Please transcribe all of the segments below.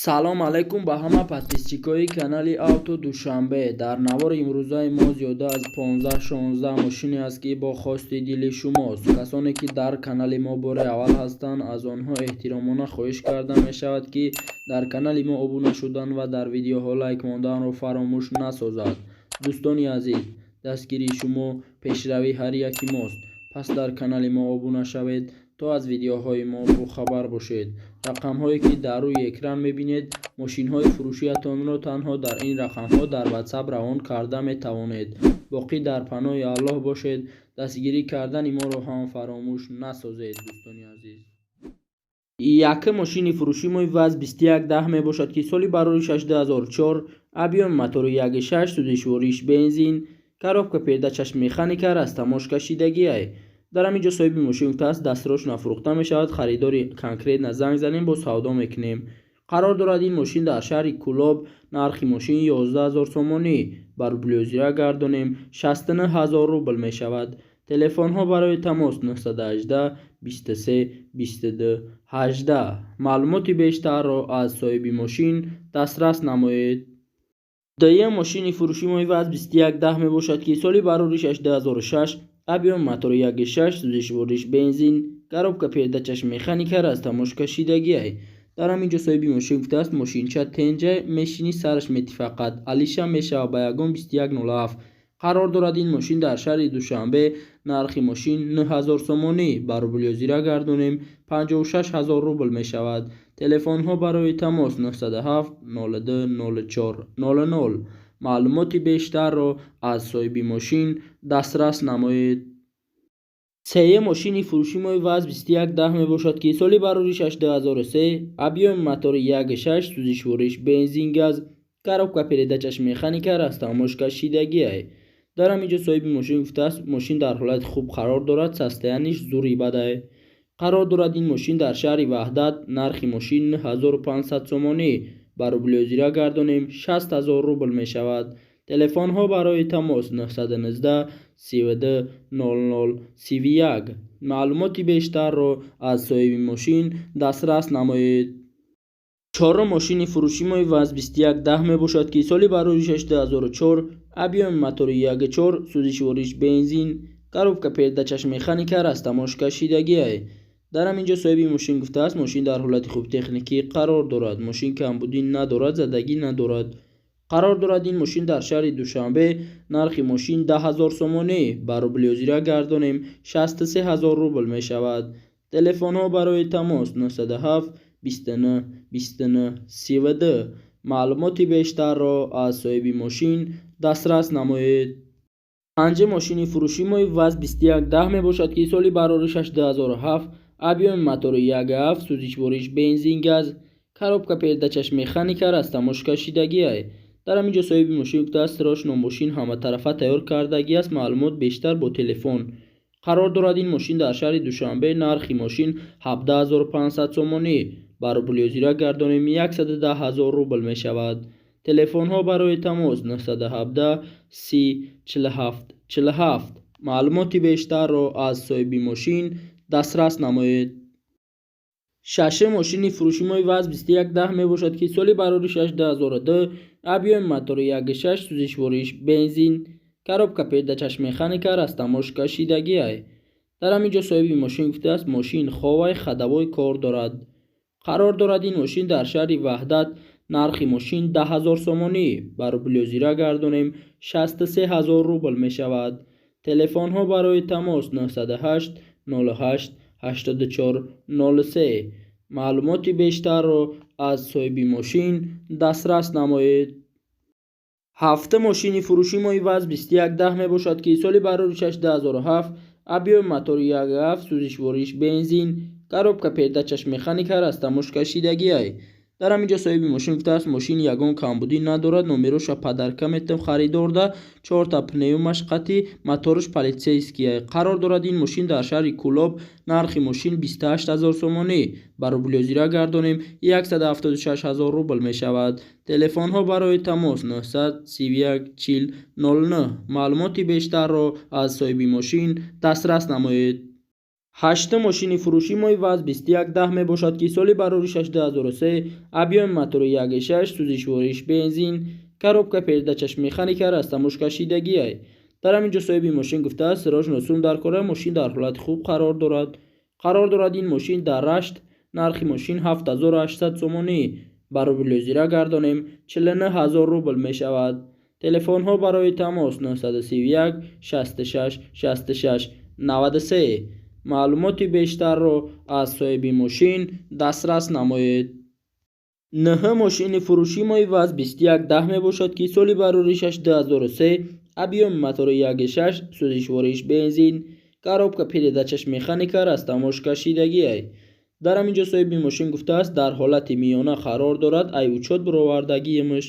Салом алайкум ба ҳама подписчикои канали Авто Душанбе. Дар навори имрӯзаи мо зиёда аз 15-16 мошине аст, ки бо хости дили шумост. Касоне ки дар канали мо бори аввал ҳастанд, аз онҳо эҳтиромона хоҳиш карда мешавад, ки дар канали мо обуна шудан ва дар видеоҳо лайк монданро фаромӯш насозад. Дӯстони азиз, дастгирии шумо пешравии ҳар яки мост. Пас дар канали мо обуна шавед, то аз видеоҳои мо бохабар бошед. Рақамҳое ки дар рӯи экран мебинед, мошинҳои фурӯшиятонро танҳо дар ин рақамҳо дар Ватсап равон карда метавонед. Боқӣ дар паноҳи Аллоҳ бошед. Дастгирӣ кардани моро ҳам фаромӯш насозед, дӯстони азиз. Якум мошини фурӯши мои ВАЗ 2110 мебошад, ки соли бароришаш 2004, объёми мотори 1.6, сӯзишвориш бензин, коробка передачаш механика, растаможка шидагиай. Дар ҳамин ҷо соҳиби мошин гуфтааст, дастрош нафурӯхта мешавад, харидори конкретно занг занем, бо савдо мекунем. Қарор дорад ин мошин дар шаҳри Кӯлоб. Нархи мошин 11 000 сомонӣ, ба рубли ҳозира гардонем, 69 000 рубл мешавад. Телефонҳо барои тамос 918 23 22 18. Маълумоти бештарро аз соҳиби мошин дастрас намоед. Дуюм мошини фурӯши мои ВАЗ 2110 мебошад, ки соли бароришаш 2006, объёми мотори 1.6, сӯзишвориш бензин, коробка передачаш механика, растаможка шидагиай. Дар ҳамин ҷо соҳиби мошин гуфтааст, мошинча тенҷа мешинӣ, сараш метифақад, алиша мешава ба ягон 2107. Қарор дорад ин мошин дар шаҳри Душанбе. Нархи мошин 9000 сомонӣ, ба рубли ҳозира гардонем, 56 000 рубл мешавад. Телефонҳо барои тамос 907 02 04 00. Маълумоти бештарро аз соҳиби мошин дастрас намоед. Сеюм мошини фурӯши мои ВАЗ 2110 мебошад, ки соли бароришаш 2003, объёми мотори 1.6, сӯзишвориш бензин, газ, коробка передачаш механика, растаможка шидагиай. Дар ҳамин ҷо соҳиби мошин гуфтааст, мошин дар ҳолати хуб қарор дорад, состояниш зури бадай. Қарор дорад ин мошин дар шаҳри Ваҳдат. Нархи мошин 9500 сомонӣ, ба рубли ҳозира гардонем, 60 000 рубл мешавад. Телефонҳо барои тамос 919 32 00 31. Маълумоти бештарро аз соҳиби мошин дастрас намоед. Чорум мошини фурӯши мои ВАЗ 2110 мебошад, ки соли бароришаш 2004, объёми мотори 1.4, сӯзишвориш бензин, коробка передачаш механика, растаможка шидагиай. Дар ҳамин ҷо соҳиби мошин гуфтааст, мошин дар ҳолати хуби техникӣ қарор дорад, мошин камбудӣ надорад, задагӣ надорад. Қарор дорад ин мошин дар шаҳри Душанбе. Нархи мошин 10 000 сомонӣ, ба рубли ҳозира гардонем, 63 000 рубл мешавад. Телефонҳо барои тамос 907 29 29 32. Маълумоти бештарро аз соҳиби мошин дастрас намоед. Панҷум мошини фурӯши мои ВАЗ 2110 мебошад, ки соли бароришаш 2007, объёми мотори 1.7, сӯзишвориш бензин, газ, коробка передачаш механика, растаможка шидагиай. Дар ҳамин ҷо соҳиби мошин гуфтааст, срочно мошин ҳаматарафа тайёр кардагӣ аст, маълумот бештар бо телефон. Қарор дорад ин мошин дар шаҳри Душанбе. Нархи мошин 17 500 сомонӣ, ба рубли ҳозира гардонем, 110 000 рубл мешавад. Телефонҳо барои тамос 917 30 47 47. Маълумоти бештарро аз соҳиби мошин дастрас намоед. Шашум мошини фурӯши мои ВАЗ 2110 мебошад, ки соли бароришаш 2002, объёми мотори 1.6, сӯзишвориш бензин, коробка передачаш механика, растаможка шидагиай. Дар ҳамин ҷо соҳиби мошин гуфтааст, мошин ховай, ходовой кор дорад. Қарор дорад ин мошин дар шаҳри Ваҳдат. Нархи мошин 10 000 сомонӣ, ба рубли ҳозира гардонем, 63 000 рубл мешавад. Телефонҳо барои тамос 908 08 84 03. Маълумоти бештарро аз соҳиби мошин дастрас намоед. Ҳафтум мошини фурӯши мои ВАЗ 2110 мебошад, ки соли бароришаш 2007, объёми мотори 1.7, сӯзишвориш бензин, коробка передачаш механика, растаможка шидагиай. Дар ҳамин ҷо соҳиби мошин гуфтааст, мошин ягон камбудӣ надорад, номероша подарка метам харидорда, чорта пневмаш қатӣ, мотораш полицейския. Қарор дорад ин мошин дар шаҳри Кӯлоб. Нархи мошин 28 000 сомонӣ, ба рубли ҳозира гардонем, 176 000 рубл мешавад. Телефонҳо барои тамос 931 40 09. Маълумоти бештарро аз соҳиби мошин дастрас намоед. Ҳаштум мошини фурӯшӣ мои ВАЗ 2110 мебошад, ки соли бароришаш 2003, объёми мотори 1,6, сӯзишвориш бензин, коробка передачаш механика, растаможкашидагиай. Дар ҳамин ҷо соҳиби мошин гуфтааст, срочно сум дар кора, мошин дар ҳолати хуб қарор дорад. Қарор дорад ин мошин дар Рашт, нархи мошин 7800 сомонӣ, ба рублёзира гардонем, 49 ҳазор рубл мешавад. Телефонҳо барои тамос 931 66 66 93. Маълумоти бештарро аз соҳиби мошин дастрас намоед. Нӯҳум мошини фурӯшӣ мои ВАЗ 2110 мебошад, ки соли бароришаш 2003, объёми мотори 1,6, сӯзишвориш бензин, коробка передачаш механика, растаможкашидагиай. Дар ҳамин ҷо соҳиби мошин гуфтааст, дар ҳолати миёна қарор дорад, ай учёт буровардагиимш.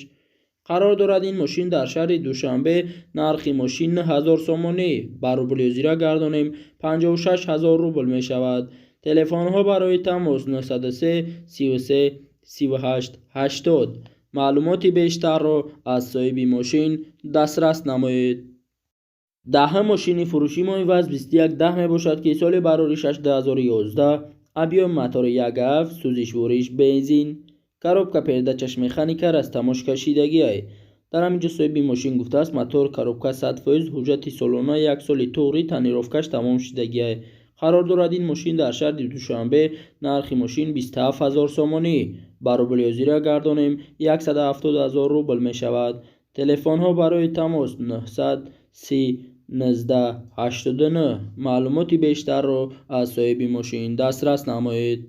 Қарор дорад ин мошин дар шаҳри Душанбе, нархи мошин 9000 сомонӣ, ба рублёзира гардонем, 56 ҳазор рубл мешавад. Телефонҳо барои тамос 903 33 38 80. Маълумоти бештарро аз соҳиби мошин дастрас намоед. Даҳум мошини фурӯшӣ мои ВАЗ 2110 мебошад, ки соли бароришаш 2011, объёми мотори 1,7, сӯзишвориш бензин, коробка передачаш механика, растаможкашидагиай. Дар ҳамин ҷо соҳиби мошин гуфтааст, мотор, коробка 100%, ҳуҷҷати солона як соли туғри, тонировкаш тамом шудагиай. Қарор дорад ин мошин дар шаҳри Душанбе, нархи мошин 27 ҳазор сомонӣ, ба рублёзира гардонем, 170 ҳазор рубл мешавад. Телефонҳо барои тамос 900 30 19 89. Маълумоти бештарро аз соҳиби мошин дастрас намоед.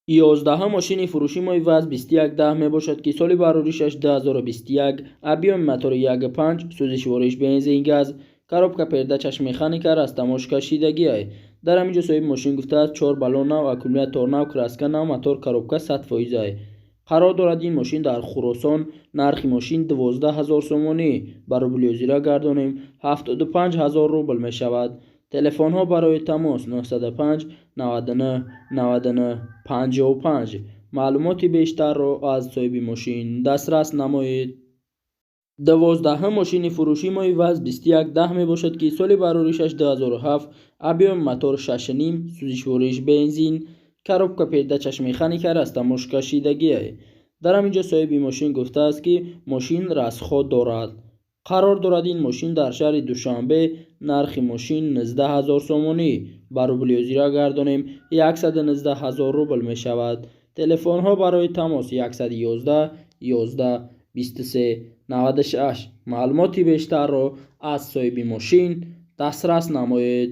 11-ум мошини фурӯшӣ мои ВАЗ 2110 мебошад, ки соли бароришаш 2021, объёми мотори 1,5, сӯзишвориш бензин, газ, коробка передачаш механика, растаможкашидагиай. Дар ҳамин ҷо соҳиби мошин гуфтааст, чор баллон нав, аккумулятор нав, краска нав, мотор, коробка 100%ай. Қарор дорад ин мошин дар Хуросон, нархи мошин 12 ҳазор сомонӣ, ба рублёзира гардонем, 75 ҳазор рубл мешавад. Телефонҳо барои тамос 905 99 99 55. Маълумоти бештарро аз соҳиби мошин дастрас намоед. 12-ум мошини фурӯшӣ мои ВАЗ 2110 мебошад, ки соли бароришаш 2007, объёми мотор 6,5, сӯзишвориш бензин, коробка передачаш механика, растаможкашидагиай. Дар ҳамин ҷо соҳиби мошин гуфтааст, ки мошин расход дорад. Қарор дорад ин мошин дар шаҳри Душанбе, нархи мошин 19 ҳазор сомонӣ, ба рублёзира гардонем, 119 ҳазор рубл мешавад. Телефонҳо барои тамос 111 11 23 96. Маълумоти бештарро аз соҳиби мошин дастрас намоед.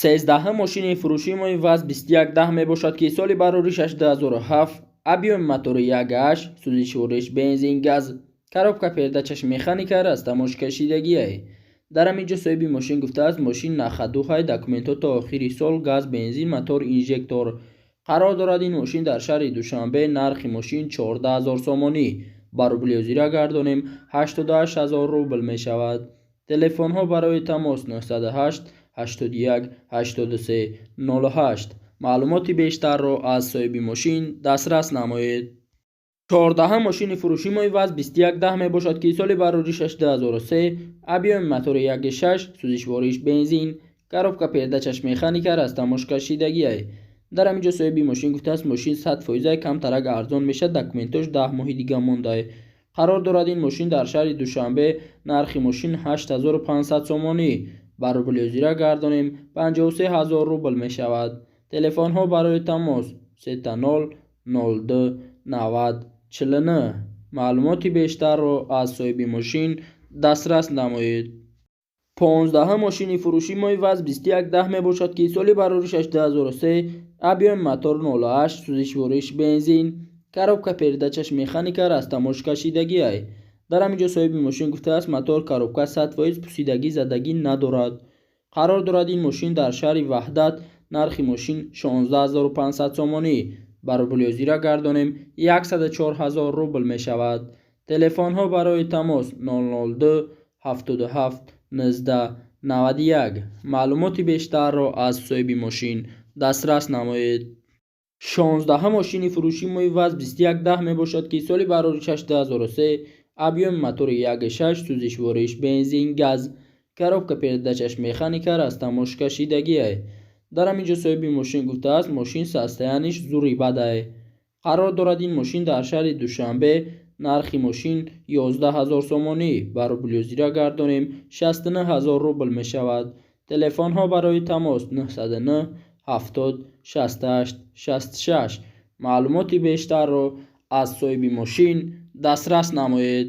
13-ум мошини фурӯшӣ мои ВАЗ 2110 мебошад, ки соли бароришаш 2007, объёми мотори 1,8, сӯзишвориш бензин, газ, коробка передачаш механика, растаможкашидагиай. Дар ҳамин ҷо соҳиби мошин гуфтааст, мошин на ходу ҳай, документҳо то охири сол, газ, бензин, мотор, инжектор. Қарор дорад ин мошин дар шаҳри Душанбе, нархи мошин 14 ҳазор сомонӣ, ба рублёзира гардонем, 88 ҳазор рубл мешавад. Телефонҳо барои тамос 908 81 83 08. Маълумоти бештарро аз соҳиби мошин дастрас намоед. 14-ум мошини фурӯшӣ мои ВАЗ 2110 мебошад, ки соли бароришаш 2003, объёми мотори 1,6, сӯзишвориш бензин, коробка передачаш механика, растаможкашидагиай. Дар ҳамин ҷо соҳиби мошин гуфтааст, мошин 100%, камтарак арзон мешавад, документош 10 моҳи дига мондай. Қарор дорад ин мошин дар шаҳри Душанбе, нархи мошин 8500 сомонӣ, ба рублёзира гардонем, 53 ҳазор рубл мешавад. Телефонҳо барои тамос 0 02 90 49. Маълумоти бештарро аз соҳиби мошин дастрас намоед. 15-ум мошини фурӯшӣ мои ВАЗ 2110 мебошад, ки соли бароришаш 2003, объёми мотор 0,8, сӯзишвориш бензин, коробка передачаш механика, растаможкашидагиай. Дар ҳамин ҷо соҳиби мошин гуфтааст, мотор, коробка 100%, пусидагӣ, задагӣ надорад. Қарор дорад ин мошин дар шаҳри Ваҳдат, нархи мошин 16 500 сомонӣ, ба рублёзира гардонем, 104 ҳазор рубл мешавад. Телефонҳо барои тамос 002 77 19 91. Маълумоти бештарро аз соҳиби мошин дастрас намоед. 16-ум мошини фурӯшӣ мои ВАЗ 2110 мебошад, ки соли бароришаш 2003, объёми мотори 1,6, сӯзишвориш бензин, газ, коробка передачаш механика, растаможкашидагиай. Дар ҳамин ҷо соҳиби мошин гуфтааст, мошин состояние ш зури бадае. Қарор дорад ин мошин дар шаҳри Душанбе. Нархи мошин 11 ҳазор сомонӣ, ба рублёзира гардонем, 69 ҳазор рубл мешавад. Телефонҳо барои тамос: 909 70 68 66. Маълумоти бештарро аз соҳиби мошин дастрас намоед.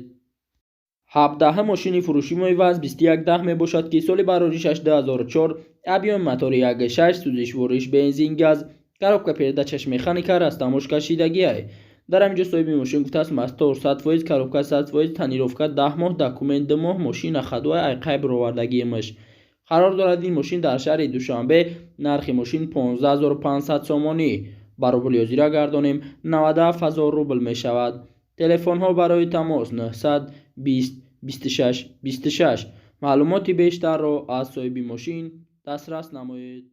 17-ҳам мошини фурӯши мо ВАЗ 2110 мебошад, ки соли бароришаш 2004, объём мотори 1.6, сӯзишвориш бензин, газ, коробка передач аш механика, растаможка шидагиай. Дар ҳамин ҷо соҳиби мошин гуфтааст, мотор 100%, коробка 100%, тонировка 10 моҳ, документ 2 моҳ, мошина ходовой, айқай бировардагиимаш. Қарор дорад ин мошин дар шаҳри Душанбе. Нархи мошин 15 500 сомонӣ, ба рублёзира гардонем, 97 ҳазор рубл мешавад. Телефонҳо барои тамос: 900 20 26 26. Маълумоти бештарро аз соҳиби мошин дастрас намоед.